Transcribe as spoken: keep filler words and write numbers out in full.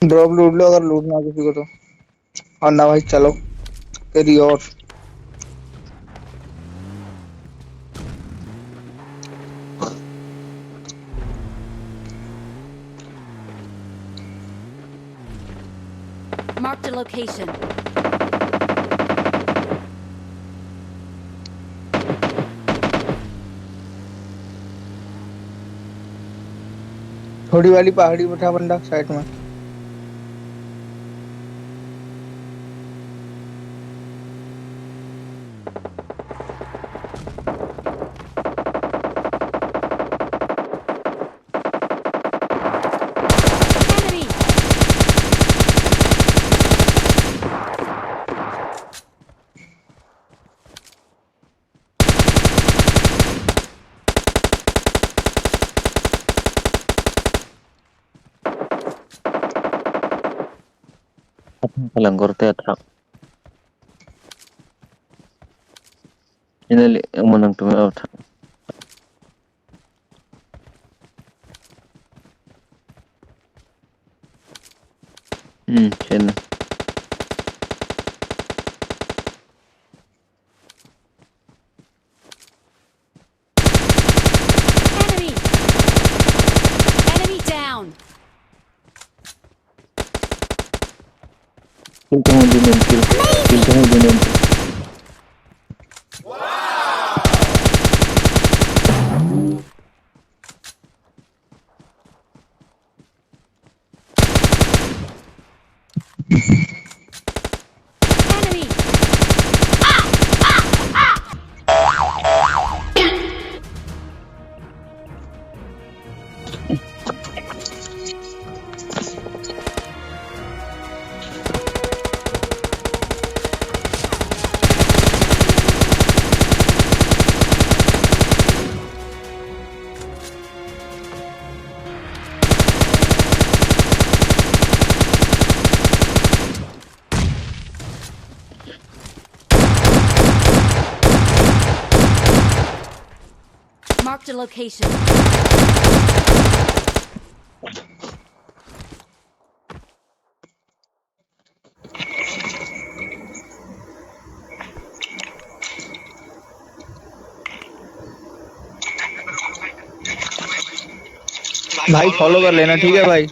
ड्रॉप लूट लो, अगर लूटना किसी को तो। और ना भाई, चलो, तेरी और। Marked a location. थोड़ी वाली पहाड़ी बैठा बंदा साइड में। Enemy! Kalang korte athak. Ina li, amo nangtum athak. Hmm, chena. Enemy! Enemy down! Kill to hodi non kill. Kill to hodi non kill. Enemy! Marked a location. भाई, फॉलो कर लेना, ठीक है भाई।